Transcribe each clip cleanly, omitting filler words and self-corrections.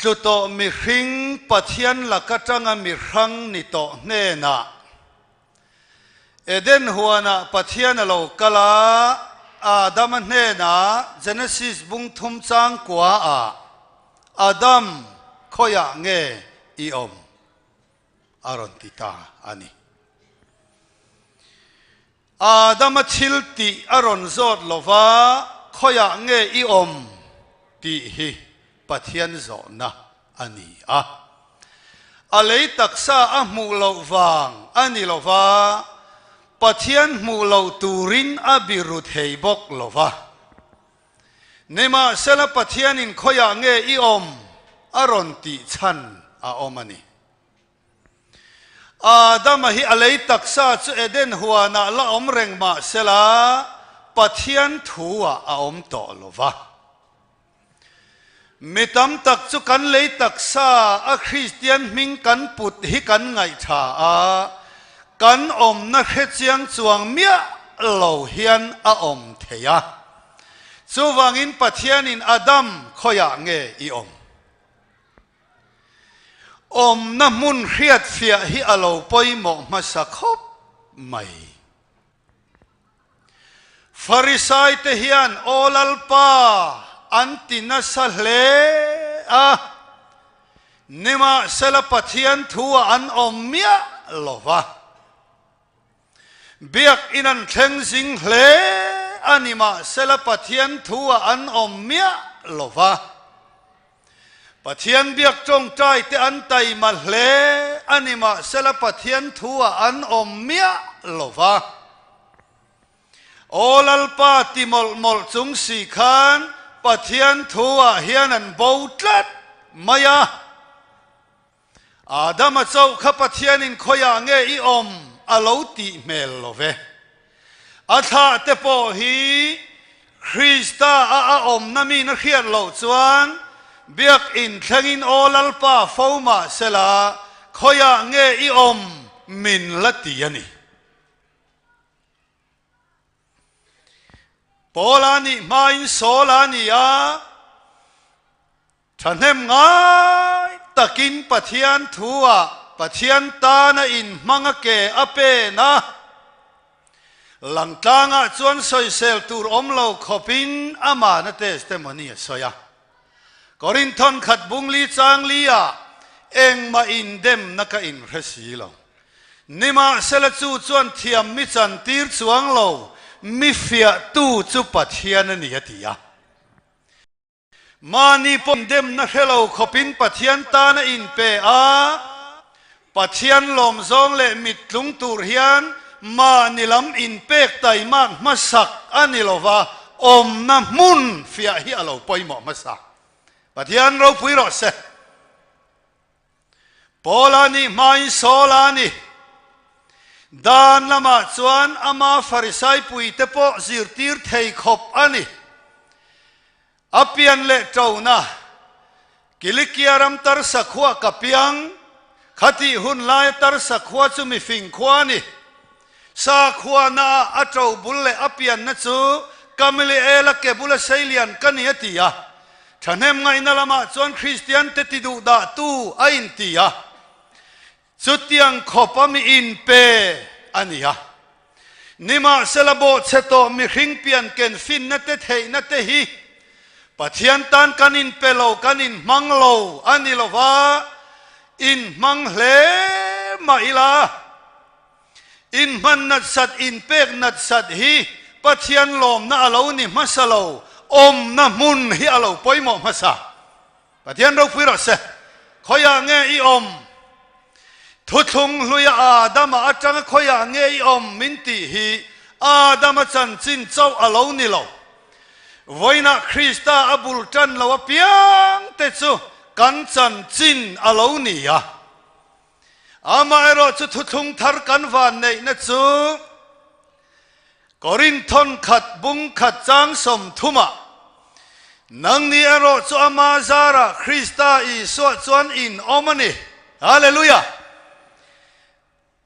Tlu tawh mihring Pathian lak atanga mihrang ni tawh hnenah Eden huanah Pathian a lo kal a, Adama hnenah Genesis bung thum chang kuaah, Adam, khawiah nge i awm? a rawn ti ta a ni. Adama thil tih a rawn zawt lo va, Khawiah nge i awm? tih hi Pathian zawhna a ni a. A lei taksa a hmuh loh vang a ni lo va, Pathian hmuh loh turin a biru thei bawk lo va. Nimahsela Pathianin khawiah nge i awm? a rawn tih chhan a awm a ni. Adama hi a lei taksa chu Eden huanah la awm reng mah sela, Pathian thuah a awm tawh lo va. Mi tam tak chu kan lei taksa a Kristian hming kan put hi kan ngaihṭha a, kan awmna hrechiang chuang miah lo hian a awm thei a. Chuvangin Pathianin Adam khawiah nge i awm? Awmna hmun hriatfiah hi a lo pawimawh hmasa khawp mai. Farisaite hian Aw Lalpa an ti nasa hle a, nimahsela Pathian thu-ah an awm miah lo va. Biakinn an thleng zing hle a, nimahsela Pathian thu-ah an awm miah lo va. Pathian biak tawngtai te an taima hle a ni mahsela Pathian thu ah an awm miah lo va. Aw Lalpa ti mawlh mawlh chung si khan Pathian thu ah hian an bo tlat mai a. Adama chauh kha Pathianin khawiah nge i awm a lo tih hmel lo ve. A thlah te pawh hi Krista a a awmna min a hriat loh chuan biakinn thlengin aw Lalpa fo mah sela khawiah nge i awm min la ti a ni. Paula nih hmain Saula a ni a. Thahnem ngai takin Pathian thu-ah Pathian tana inhmang a ke a pen a, langtlangah chuan sawisel tur awm lo khawpin amahna testimony a sawi a. Korinthon khat bungli changli-ah engmah indemna ka inhre si lo. Nimahsela chu chuan thiam mi chantir chuang lo, mi fiahtu chu Pathian a ni a ti a. Mahni pawm demna hre lo khawpin Pathian tan a inpe a, Pathian lawmzawng leh mittlung tur hian mahni lam inpek taimak hmasak a ni lo va, awmna hmun fiah hi a lo pawimawh hmasa. Pathian ropui rawh se. Paula nih hmain Saula ni. Dan lamah chuan ama Farisai puite pawh zirtir thei khawp a ni. A pian leh ṭona, Kilikia ram Tarsa khua ka piang, khatih hun laia Tarsa khua chu mifing khua a ni. Sakhuana a ṭo bul leh a pianna chu Gamaliela ke bula seilian ka ni a ti a. Ṭhahnem ngaihna lamah chuan Kristiante ti duh dahtu a inti a. Chutiang khawp a mi inpe a ni a. Nimahsela bawhchhe tawh mihring pian ken finna te theihna te hi Pathian tan kan inpe lo, kan inhmang lo a ni lova, inhmang hle mah ila. Inhman natsat, inpek natsat hi Pathian lawmna a lo ni hmasa lo, awmna hmun hi a lo pawimawh hmasa. Pathian ropui rawh se. Khawiah nge i awm? Thuthlung hluia Adama atanga khawiah nge i awm min tih hi Adama chanchin chauh a lo ni lo. Vawiinah Krista a bul tan lo apiang te chu kan chanchin a lo ni a. Amaherawh chu thuthlung thar kan van neihna chu Korinthon khat bung khat chang 30ah, Nangni erawh chu ama zarah Krista Isua chuan in awm a ni. Hallelujah!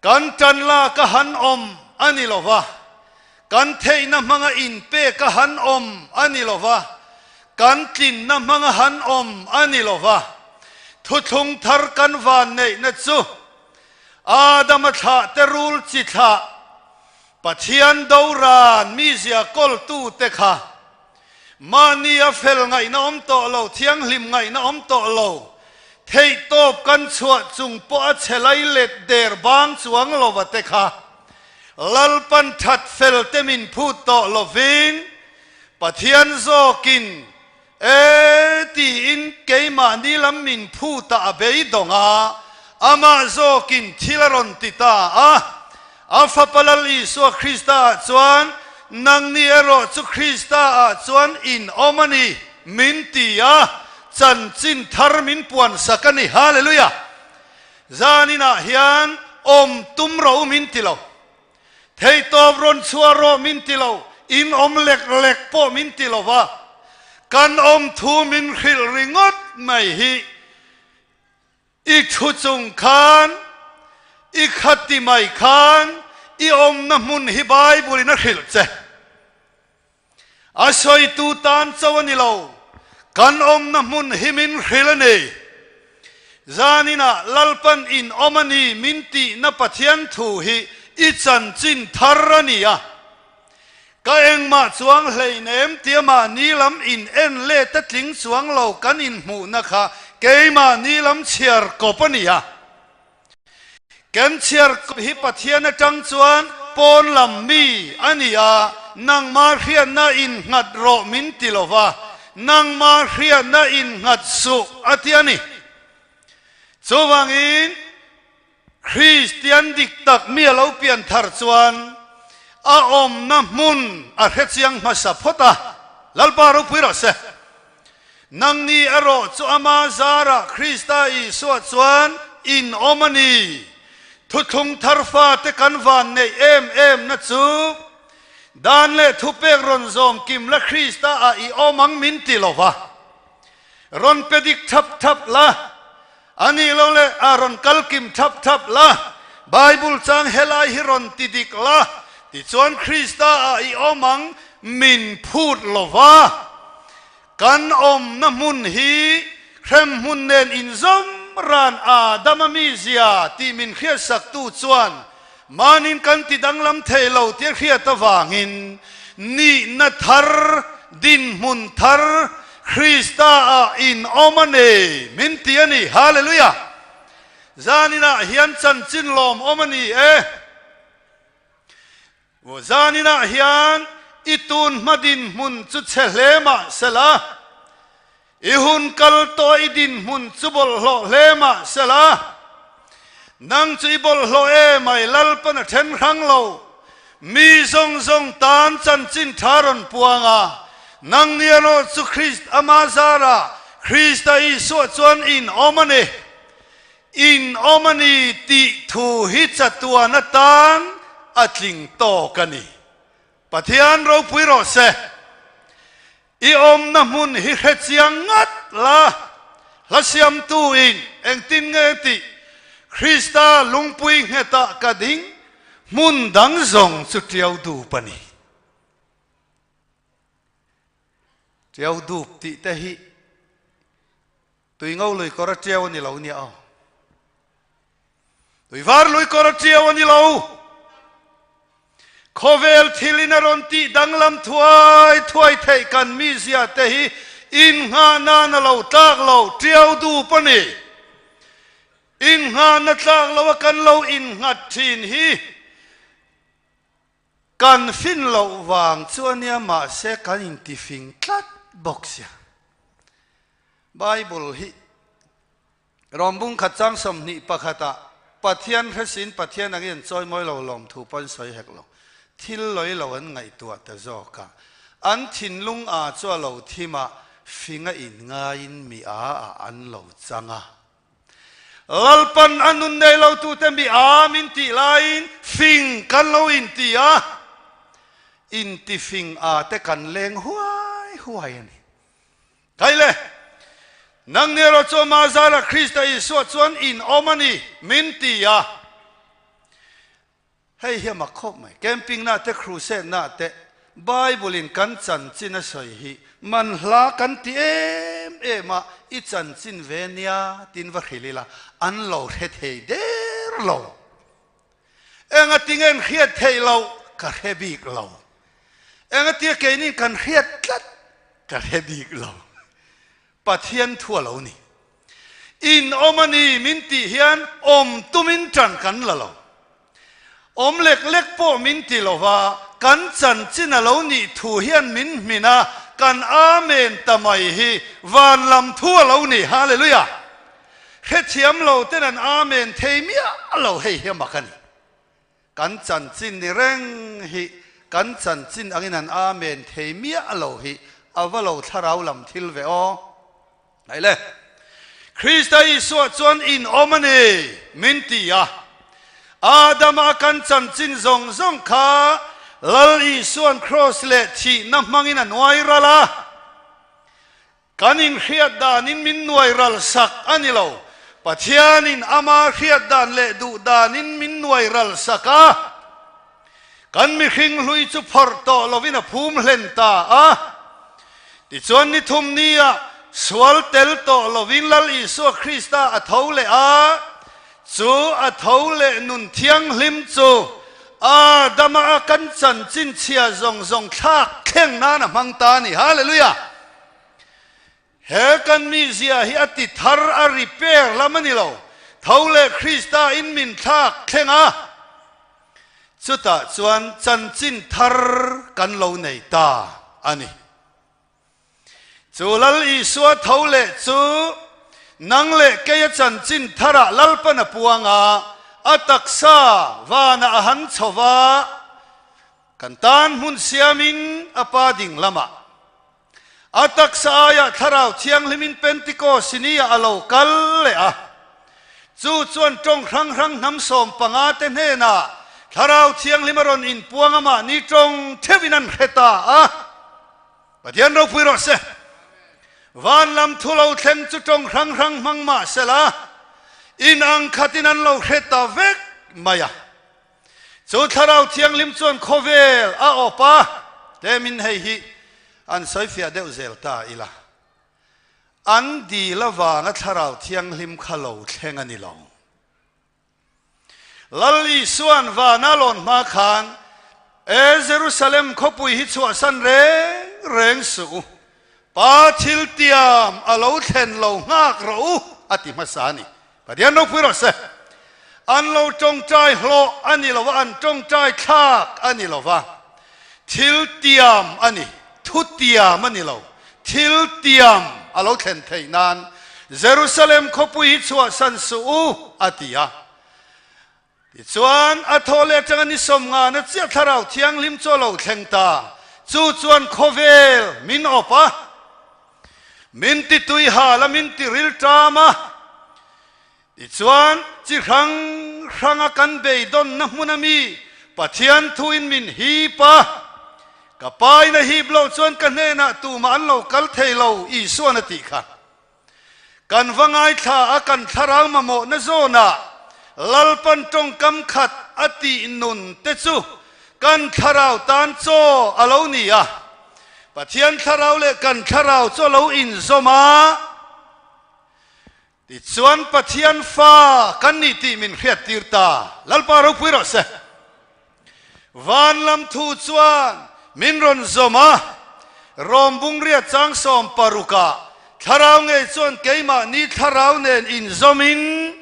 Kan tan lak a han awm a ni lo va, kan theihna hmanga inpek a han awm a ni lo va, kan tlinna hmanga han awm a ni lo va. Thuthlung thar kan vanneihna chu Adama thlah te rul chi thlah Pathian doran mizia kawltute kha mahni a fel ngaihna awm tawh lo, thianghlim ngaihna awm tawh lo, theihtawp kan chhuah chung pawh a chhe lai let der bang chuang lova te kha Lalpan that fel te min phut tawh lovin Pathian zawkin E tiin keimahni lam min phutah a beidawng a, amah zawkin thil a rawn ti ta a. A Fapa Lal Isua Krista-ah chuan, Nangni erawh chu Krista-ah chuan in awm a ni, min ti a, chanchin thar min puansak a ni. Hallelujah! Zaninah hian awm tum rawh u min ti lo. Theihtawp rawn chhuah rawh min ti lo, in awm lek lek pawh min ti lo va, kan awm thu min hrilh ringawt mai hi i thu chung khan, i khati mai khan i awmna hmun hi Bible in a hrilh che. A sawitu tan chauh a ni lo, kan awmna hmun hi min hrilh a ni. Zaninah Lalpan in awm a ni min tihna Pathian thu hi i chanchin thar a ni a. Ka engmah chuang hleinem tia mahni lam in en let a tling chuang lo kan inhmuhna kha keimahni lam chhiar kawp a ni a. Kan chhiar kawp hi Pathian atang chuan pawn lam mi a ni a, nangmah hriatna innghat rawh min ti lo va, nangmah hriatna innghat suh a ti a ni. Chuvangin Kristian dik tak mi a lo pian thar chuan a awmna hmun a hrechiang hmasa phawt a, Lalpa ropui rawh se. Nangni erawh chu ama zarah Krista Isua chuan in awm a ni. Thuthlung thar fate kan van neih em em na chu dan leh thupek rawn zawm kim la Krista ah i awm ang min ti lo va. Rawn pe dik thap thap la, a nih lo leh a rawn kal kim thap thap la, Bible chang helai hi rawn ti dik la, tichuan Krista ah i awm ang min phut lo va. Kan awmna hmun hi hremhmun nen inzawm ran Adama mizia tih min hriatsaktu chuan mahnin kan ti danglam thei lo tia hriat avangin nihna thar, dinhmun thar Krista-ah in awm a ni min ti a ni. Hallelujah! Zaninah hian chanchin lawmawm a ni e. Zaninah hian i tun hma dinhmun chu chhe hle mah sela, i hun kal tawh i dinhmun chu bawlhhlawh hle mah sela, nang chu i bawlhhlawh em ai Lalpan a then hrang lo. Mi zawng zawng tan chanchin tha rawn puang a, nang ni erawh chu Krist ama zarah Krista Isua chuan in awm a ni. In awm a ni tih thu hi chatuan atan a tling tawk a ni. Pathian ropui rawh se. I awmna hmun hi hre chiang ngat la, hla siamtu in engtin nge tih Krista lungpui nghetah ka ding, hmun dang zawng chu tiau dup a ni. Tiau dup tih te hi Tui ngo lui kawr a tiau a ni lo nia aw. Tui var lui kawr a tiau a ni lo. Khawvel thil in a rawn tih danglam thuai thuai theih kan mizia te hi innghah nan a lo tlak lo tiau dup a ni. Innghahna tlak lo a kan lo innghat thin hi Kan fin loh vang chu a nia mahse kan intifing tlat bawk sia. Bible hi Rawmbung khat chang 21 ah Pathian hresin Pathian angin an chawi mawi lo lawmthu pawh an sawi hek lo. Thil lawi lo an ngaihtuah ta zawk a. An thinlung a chu a lo thim a, fing a inngaiin mi a ah an lo chang a. Lalpan a nun nei lo tute mi a min tih laiin fing kan lo inti a, inti fing a te kan leng huai huai a ni. Kai le, nang ni erawh chu ama zara Krista Isua chuan in awm a ni min ti a. Hei hi a mak khawp mai. Camping na te, crusade na te. Bible in kan chanchin a sawi hi man hla kan ti em em a, i chanchin ve nia tiin va hrilh ila, an lo hre thei der lo. Engatinge an hriat theih loh ka hre bik lo. Engatinge keinin kan hriat tlat ka hre bik lo. Pathian thu a lo ni. In awm a ni min tih hian awm tumin ṭan kan la lo. Awm lek lek pawh min ti lo va, kan chanchin a lo nih thu hian min hmin a, kan Amen ta mai hi van lam thu a lo ni. Hallelujah! Hrethiam lo ten an Amen thei miah lo, hei hi a mak a ni. Kan chanchin ni reng hi kan chanchin angin an Amen thei miah lo hi a va lo thlarau lam thil ve aw. Hei le, Krista Isua chuan in awm a ni min ti a, Adama kan chanchin zawng zawng kha Lal Isua'n kraws leh thihna hmangin a nuai ral a, Kan inhriat danin min nuai ral sak a ni lo. Pathianin ama hriat dan leh duh danin min nuai ral sak a. Kan mihring hlui chu phawrh tawh lovin a phum hlen ta a. Tichuan ni thum nia sual tel tawh lovin Lal Isua Krista a tho leh a, chu a tho leh nun thianghlim chu Adama a kan chanchin chhia zawng zawng thlak thleng nan a hmang ta a ni. Hallelujah! He kan mizia hi a ti thar a repair lam a ni lo. Tho leh Krista in min thlak thleng a, chutah chuan chanchin thar kan lo nei ta a ni. Chu Lal Isua tho leh chu nang leh keia chanchin tharah Lalpan a puang a, a taksa vanah a han chho va, kan tan hmun siamin a Pa ding lamah A taksa aiah Thlarau Thianghlimin Pentikos ni-ah a lo kal leh a. Chu chuan tawng hrang hrang hnam 15 te hnenah Thlarau Thianghlim a rawn inpuang a mahni tawng theuhin an hre ta a. Pathian ropui rawh se. Van lam thu lo thleng chu tawng hrang hrang hmang mah sela inang khatin an lo hre ta vek mai a. Chu Thlarau Thianghlim chuan khawvel a awp a, tlemin hei hi an sawifiah deuh zel ta ila. An dil avanga Thlarau Thianghlim kha lo thleng a ni lo. Lal Isua'n vana lawn hma khan, E Jerusalem khawpui hi chhuahsan reng reng suh u, Pa thil tiam a lo thlen lo nghak rawh u, a ti hmasa a ni. Pathian ropui rawh se. An lo tawngtai hlawh a ni lo va, an tawngtai thlak a ni lo va. Thil tiam a ni, thu tiam a ni lo. Thil tiam a lo thlen theih nan Jerusalem khawpui hi chhuahsan suh u, a ti a. Tichuan, a thaw leh atanga ni 50 na chiah Thlarau Thianghlim chu a lo thleng ta. Chu chuan khawvel min awp a, min ti tui hal a, min ti ril ṭam a. Tichuan, chi hrang hranga kan beidawnna hmun a mi Pathian thuin min hip a. Ka pain a hip loh chuan ka hnenah tumah an lo kal thei lo, Isuan a tih kha. Kan va ngaithla a kan thlarau mamawhna zawnah Lalpan tawngkam khat a tih nun te chu kan thlarau tan chaw a lo ni a. Pathian thlarau leh kan thlarau chu a lo inzawm a, tichuan Pathian fa kan nih tih min hriattir ta. Lalpa ropui rawh se. Van lam thu chuan min rawn zawm a, Rom bungria chang 16 ah thlarau ngei chuan keimahni thlarau nen inzawmin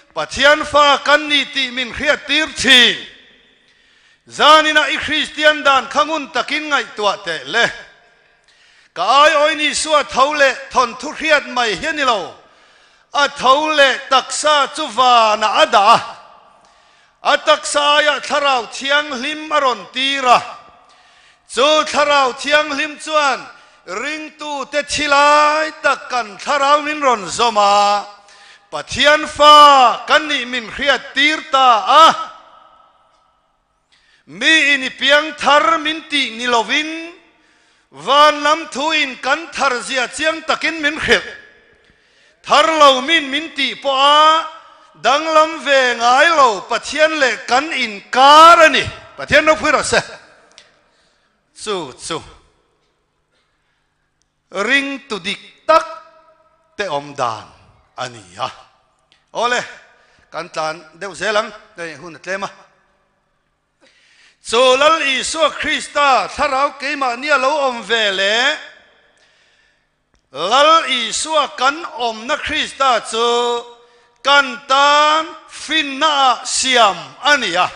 Pathian fa kan ni tih min hriattir thin. Zaninah i Kristian dan kha ngun takin ngaihtuah teh le. Ka aiawin Isua tho leh thawnthu hriat mai hi a ni lo, a tho leh taksa chu vanah a dah a. A taksa aiah Thlarau Thianghlim a rawn tir a, chu Thlarau Thianghlim chuan ringtute thi lai tak kan thlarau min rawn zawm a, Pathian fa kan nih min hriat tir ta a. Mi in i piang thar min tih ni lovin van lam thu in kan thar zia chiang takin min hrilh. Thar lo min min tih pawh a danglam ve ngai lo Pathian leh kan inkar a ni. Pathian ropui rawh se. Chu chu ringtu dik tak te awm dan a ni a. Awle, kan tlan deuh zel ang, hei hun a tlem a. Chu Lal Isua Krista thlarau keimahni a lo awm ve leh Lal Isua kan awmna Krista chu kan tan finnaah siam a ni a.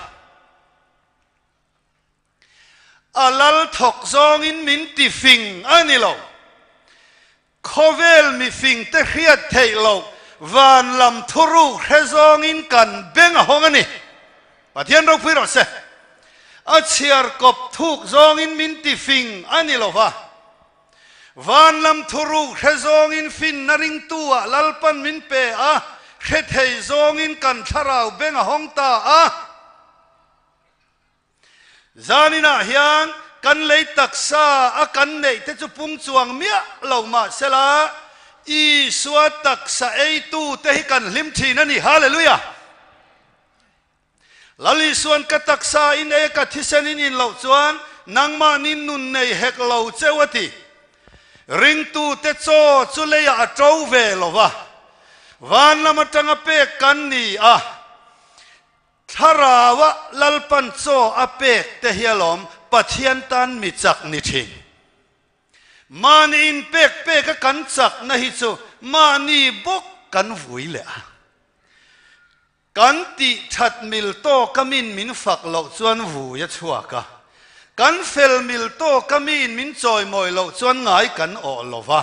A lal thawk zawngin min ti fing a ni lo. Khawvel mifingte hriat theih loh van lam thuruk hre zawngin kan beng a hawng a ni. Pathian ropui rawh se. A chhiar kawp thuk zawngin min ti fing a ni lo va. Van lam thuruk hre zawngin finna ringtu-ah Lalpan min pe a, hre thei zawngin kan thlarau beng a hawng ta a. Zaninah hian kan lei taksa a kan neih te chu pung chuang miah lo mahsela Isua taksa eitu te hi kan hlim thin a ni. Hallelujah! Lal Isuan ka taksa in ei a ka thisen in in loh chuan nangmahni nun nei hek lo cheu a ti. Ringtute chaw chu leiah a to ve lo va, van lam atanga pek kan ni a. Thlaraua Lalpan chaw a pek te hi alawm Pathian tan mi chak ni thin. Mahni inpek pek a kan chakna hi chu mahni bawk kan vui leh a. Kan tih that mil tawk a min min fak loh chuan vui a chhuak a. Kan fel mil tawk a min min chawimawi loh chuan ngai kan awh lo va.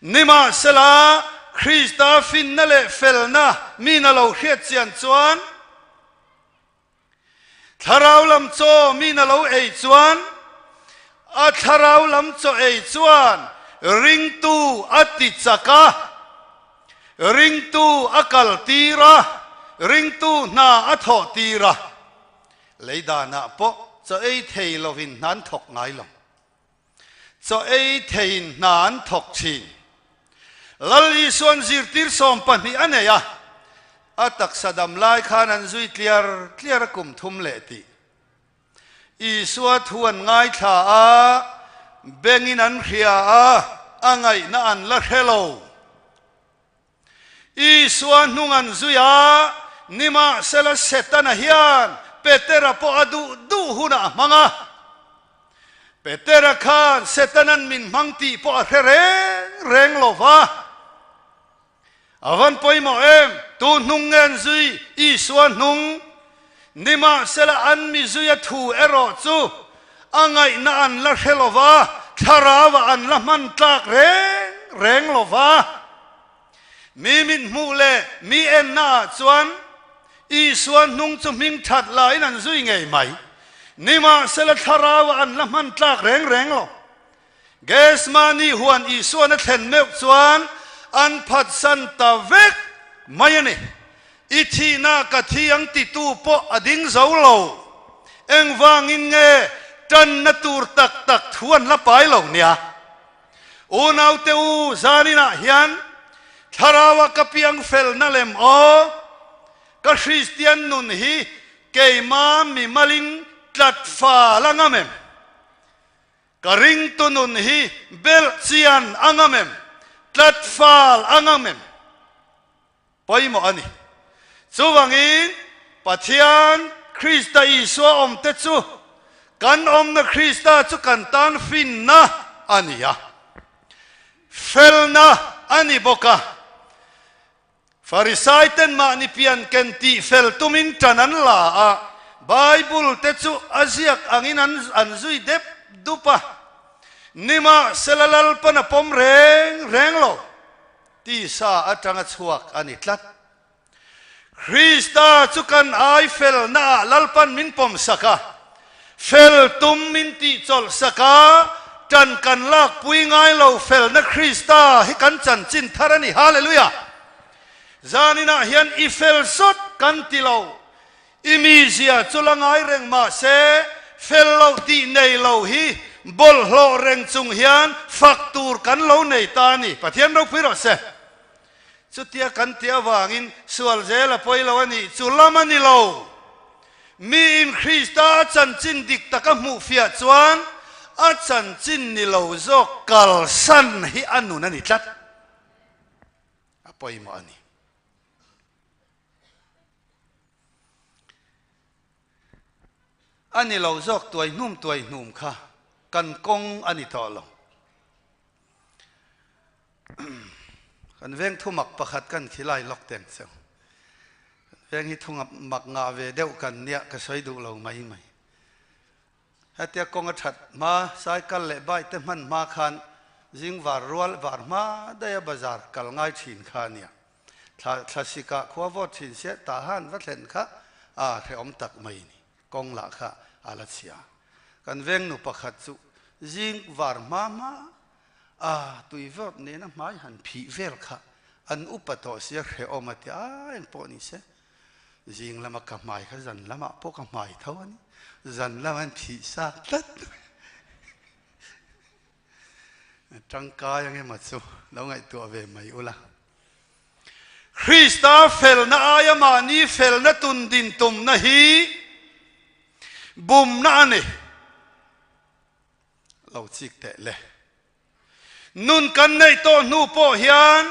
Nimahsela, Krista finna leh felna min a lo hriat chian chuan, Thlarau lam chaw min a lo ei chuan, a thlarau lam chaw ei chuan ringtu a ti chak a, ringtu a kal tir a, ringtu hna a thawh tir a. Lei danah pawh chaw ei thei lovin hna an thawk ngai lo. Chaw ei theiin hna an thawk thin. Lal Isuan zirtir 12 a nei a, a taksa dam lai khan an zui tliar tliar a kum thum leh tih. Isua thu an ngaithla a, bengin an hria a, a ngaihna an la hre lo. Isua hnung an zui a, nimahsela Setana hian Petera pawh a duh duh hunah a hmang a. Petera khan Setanan min hmang tih pawh a hre reng reng lo va. A van pawimawh em? Tu hnung nge an zui? Isua hnung. Nimahsela an mi zuia thu erawh chu a ngaihna an la hre lo va, thlarauah an la hman tlak reng reng lo va. Mi mit hmuh leh mi ennaah chuan Isua hnung chu hming that laiin an zui ngei mai. Nimahsela thlarauah an la hman tlak reng reng lo. Gethsemane huan Isuan a thlen meuh chuan an phatsan ta vek mai a ni. I thihna ka thi ang titu pawh a ding zo lo. Engvangin nge tanna tur tak tak thu an la pai lo nia? Unaute u, zaninah hian Thlaraua ka piang felna lem aw, ka Kristian nun hi keima mimalin tlat fal a ngam em? Ka ringtu nun hi belh chian a ngam em? Tlat fal a ngam em? Pawimawh a ni. Chuvangin Pathian Krista Isua awmte chu kan awmna Krista chu kan tan finna a ni a, felna a ni bawk a. Farisai ten mahni pian ken tih fel tumin ṭan an la a, Bible te chu a ziak angin an an zui dep dup a. Nimahsela Lalpan a pawm reng reng lo. Tisa atanga chhuak a ni tlat. Krista chu kan ai felnaah Lalpan min pawm sak a, fel tum min tih chawlh sak a, ṭan kan lakpui ngai lo felna Krista hi kan chanchin thar a ni. Hallelujah! Zaninah hian i fel sawt kan ti lo, i mizia chu la ngai reng mah se, fel loh tih nei lo hi bawlhhlawh reng chung hian fak tur kan lo nei ta a ni. Pathian ropui rawh se. Chutia kan tih avangin sual zel a pawi lo a nih chu lam a ni lo. Miin Krista a chanchin dik taka hmuh fiah chuan a chanchin ni lo zawk kalsan hi a nun a ni tlat. A pawimawh a ni. A ni lo zawk tuai hnum tuai hnum kha kan kawng a ni tawh lo. Kan veng thumak pakhat kan khi lai lawk teng cheu. Kan veng hi thunga mak ngah ve deuh kan nia ka sawi duh lo mai mai. Hetia kawng a that hma cycle leh bike te hman hma khan zing var rual var hma daih a bazar kal ngai thin kha a nia. Thla thlasik ah khua vawt thin sia tah han va thlen kha a hrehawm tak mai ni. Kawng lah kha a la chhia. Kan veng nu pakhat chu zing var hma hma a tui vawt nena hmai han phih vel kha an upa tawh sia hrehawm a ti a, engpawh ni se zing lama ka hmai kha zan lamah pawh ka hmai tho a ni, zan lama an phih sa tlat mai. Tangkai ang emaw chu lo ngaihtuah ve mai ula. Krista felna aia mahni felna tun din tumna hi bumna a ni. Lo chik teh le. Nun kan neih tawh hnu pawh hian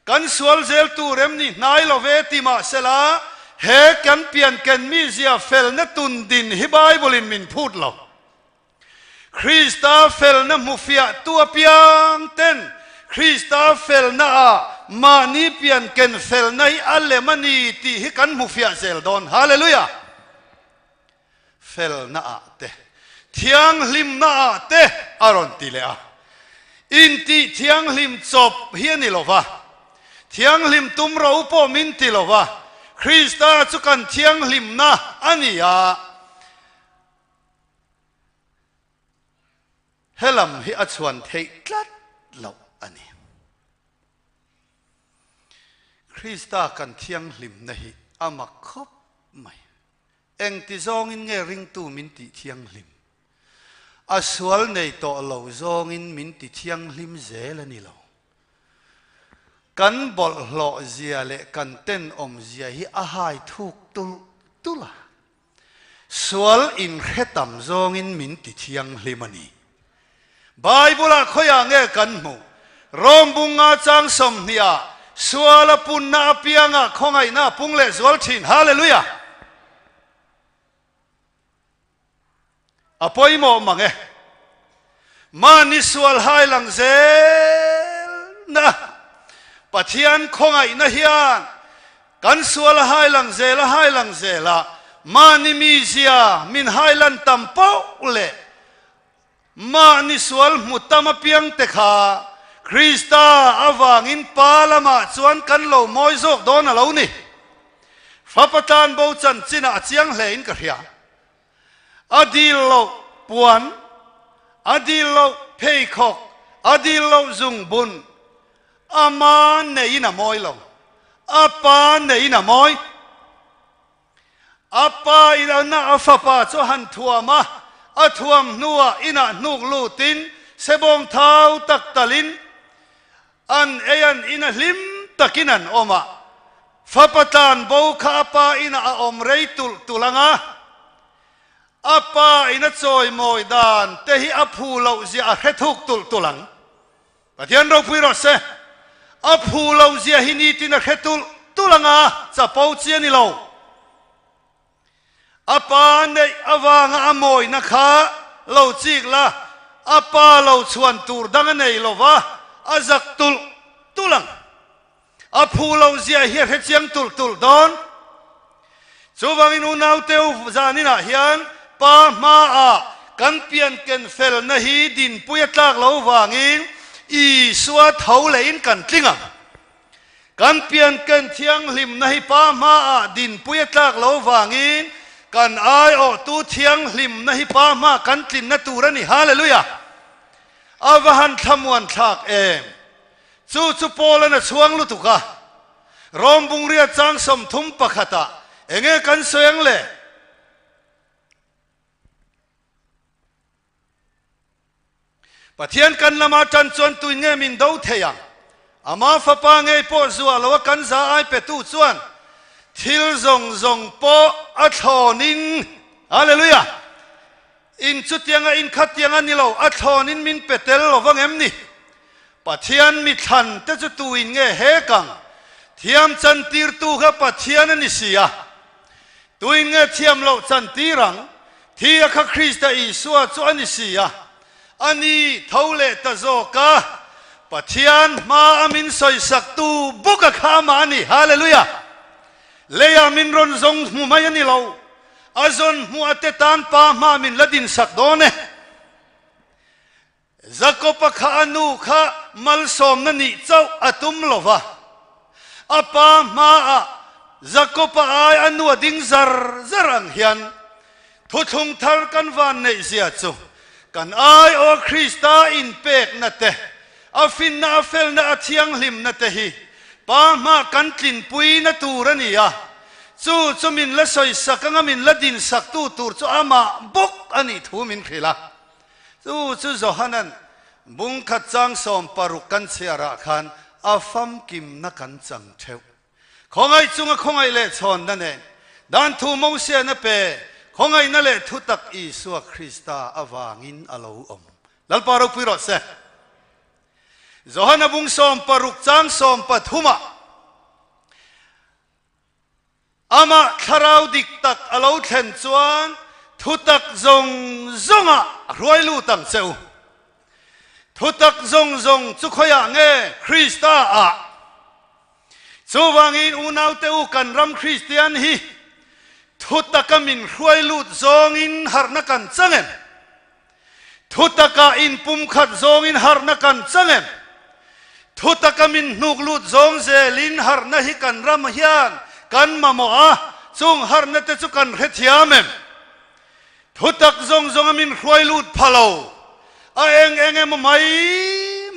kan sual zel tur em ni hnai lo ve ti mahsela he kan pian ken mizia felna tun din hi Bible in min phut lo. Krista felna hmufiah tu apiang ten Krista felna ah mahni pian ken felna hi a lem a ni tih hi kan hmufiah zel dawn. Hallelujah! Felna ah te, thianghlimna ah te a rawn ti leh a. Intih thianghlim chawp hi a ni lo va, thianghlim tum ro pawh min ti lo va, Krista chu kan thianghlimna a ni a. Helam hi a chhuan theih tlat loh a ni. Krista kan thianghlimna hi a mak khawp mai. Engti zawngin nge ringtu min tih thianghlim? A sual nei tawh lo zawngin min ti thianghlim zel a ni lo. Kan bawlhhlawh zia leh kan tenawm zia hi a hai thuk tulh tulh a. Sual inhre tam zawngin min ti thianghlim a ni. Bible-ah khawiah nge kan hmuh? Rom bunga chang 20 ah sual a punna apiangah khawngaihna a pung leh zual thin. Hallelujah! A pawimawh mang e. Mahni sual hai lang zelna Pathian khawngaihna hian kan sual a hai lang zel a hai lang zel a, mahni mizia min hai lan tam poh leh Mahni sual hmu tam apiangte kha Krista avangin Pa lamah chuan kan lo mawi zawk dawn a lo ni. Fapa tlanbo chanchinah a chiang hlein ka hria. A dil loh puan, a dil loh pheikhawk, a dil loh zungbun, ama neiin a mawi lo, a pa neiin a mawi. A pa in a fapa chu a han thuam a, a thuam hnuah inah hnuk lutin sebawng thau tak talin an ei an in a hlim takin an awm a. Fapa tlan bo kha a pa inah a awm rei tulh tulh ang a, a pa in a chawimawi dan te hi a phu loh zia a hre thuk tulh tulh ang. Pathian ropui rawh se. A phu lo zia hi nitin a hre tulh tulh ang a, chapo chi a ni lo. A pa neih avanga a mawina kha lo chik la, a pa lo chhuan tur dang a nei lo va, a zak tulh tulh ang. A phu lo zia hi a hre chiang tulh tulh dawn. Chuvangin unauteu zaninah hian Pa hmaah kan pianken felna hi dinpui a tlak lo vangin Isua tho lehin kan tling ang. Kan pianken thianghlimna hi Pa hmaah dinpui a tlak lo vangin kan aiawhtu thianghlimna hi Pa hmaa kan tlinna tur a ni. Hallelujah! A va han thlamuan thlak em! Chu chu Paul-a'n a chhuang lutuk a. Rom bungria chang 31 ah enge kan sawi ang le? Pathian kan lama tan chuan tuin nge min do thei ang? Ama fapa ngei pawh zuah lo a kan za ai petu chuan. Thil zawng zawng pawh a thlawnin, Hallelujah! In chutianga in khatiang a ni lo, a thlawnin min pe tel lo vang em ni? Pathian mi thlan te chu tuin nge he kang thiam chantirtu kha Pathian a ni si a. Tuin nge thiam loh chantir ang? Thi a kha Krista Isua chu a ni si a. A ni tho leh ta zawk a, Pathian hma a min sawisaktu bawk a kha amah a ni. Hallelujah! Leiah min rawn zawng hmu mai a ni lo, a zawn hmuh a te tan Pa hma min la dinsak dawn e. Jakob-a kha a nu kha malsawmna nih chauh a tum lo va, a pa hmaah Jakob-a ai a nu a ding zar zar ang hian thuthlung thar kan van neih zia chu kan aiawh Krista inpekna te, a finna, a felna, a thianghlimna te hi Pa hmaa kan tlinpuina tur a ni a, chu chu min la sawisak anga min la dinsaktu tur chu amah bawk a nih thu min hrilh a. Chu chu Johanan bungkhat chang 16 kan chhiarah khan a famkimna kan chang theuh. Khawngaih chunga khawngaih leh chhawnna nen dan thu Mosiana pe khawngaihna leh thutak Isua Krista avangin a lo awm. Lalpa ropui rawh se. Johana bung 16 chang 13 ah Amah thlarau dik tak a lo thlen chuan thutak zawng zawngah a hruai lut ang che u. Thutak zawng zawng chu khawiah nge? Krista ah. Chuvangin unaute u kan ram Kristian hi thutaka min hruai lut zawngin harhna kan chang em? Thutaka inpumkhat zawngin harhna kan chang em? Thutaka min hnuk lut zawng zelin harhna hi kan ram hian kan mamawh a, chung harhna te chu kan hrethiam em? Thutak zawng zawnga min hruai lut pha lo, a eng eng emaw mai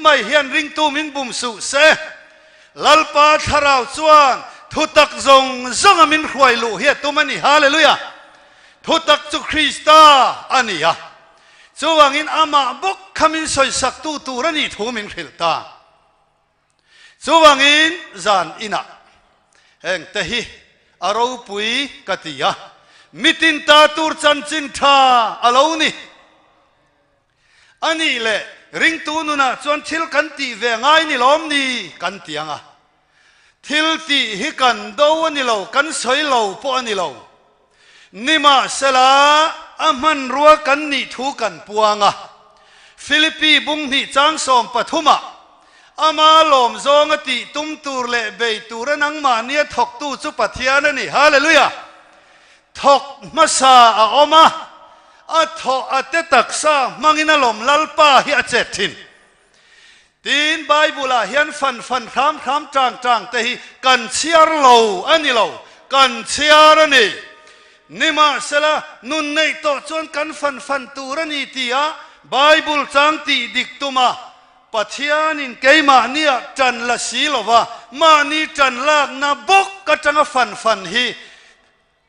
mai hian ringtu min bum suh se. Lalpa Thlarau chuan thutak zawng zawnga min hruai luh hi a tum a ni. Hallelujah! Thutak chu Krista a ni a, chuvangin amah bawk kha min sawisaktu tur a nih thu min hrilh ta. Chuvangin zan inah heng te hi a ropui ka ti a, mitin ta tur chanchin tha a lo ni. A nih leh ringtu nunah chuan thil kan tih ve ngai ni lawm ni kan ti ang a. Thil tih hi kan do a ni lo, kan sawi lo pawh a ni lo. Nimahsela, a hmanrua kan nih thu kan puang a. Philippi bung hnih chang 13 ah, Ama lawm zawnga tih tum tur leh bei tura nangmahnia thawktu chu Pathian a ni. Hallelujah! Thawk hmasa a awm a, a thawh a te taksa hmangin a lawm Lalpa hi a chet thin. Tin, Bible-ah hian fan fan hram hram tang tang te hi kan chhiar lo a ni lo, kan chhiar a ni. Nimahsela, nun neih tawh chuan kan fan fan tur a ni tia Bible chang tih dik tuma Pathianin keimahniah tan la si lova mahni tan lakna bawk atanga fan fan hi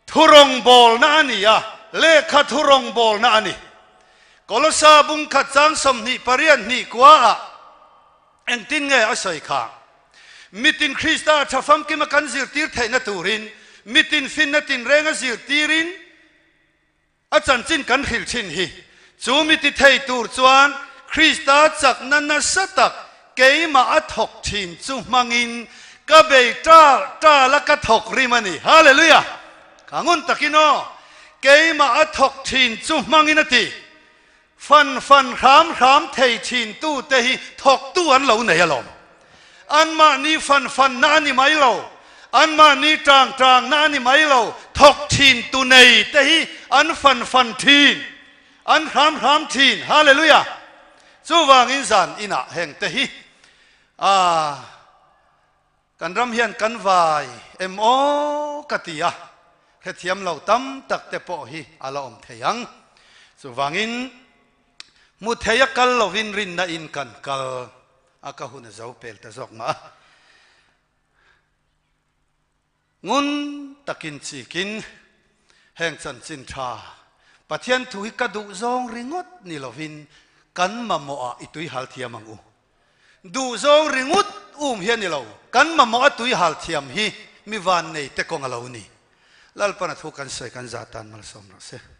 Thurawngbawlna a ni a, lehkha thurawngbawlna a ni. Kolosa bungkhat chang 28 hnih kuaah engtin nge a sawi kha? Mitin Krista a tha famkima kan zirtir theihna turin, mitin finna tinrenga zirtirin a chanchin kan hrilh thin hi. Chu mi ti thei tur chuan Krista chakna nasa tak keimah a thawk thin chu hmangin ka bei tal tal a ka thawk rim a ni. Hallelujah! Ka ngun takin aw, keimah a thawk thin chu hmangin a ti. Fan fan hram hram thei thin tute hi thawktu an lo nei alawm. Anmahni fan fanna a ni mai lo, anmahni tang tangna a ni mai lo, thawk thin tu nei te hi an fan fan thin, an hram hram thin. Hallelujah! Chuvangin zan inah heng te hi ah kan ram hian kan vai em aw ka ti a, hrethiam lo tam tak te pawh hi a la awm thei ang. Chuvangin Hmu thei a kal lovin rinna in kan kal a ka hun a zo pel ta zawk mah a. Ngun takin chikin heng chanchin tha Pathian thu hi ka duh zawng ringawt ni lovin kan mamawh ah i tui hal thiam ang u. Duh zawng ringawt um hi a ni lo, kan mamawh a tui hal thiam hi mi vannei te kawng a lo ni. Lalpan a thu kan sawi kan zah tan malsawm rawh se.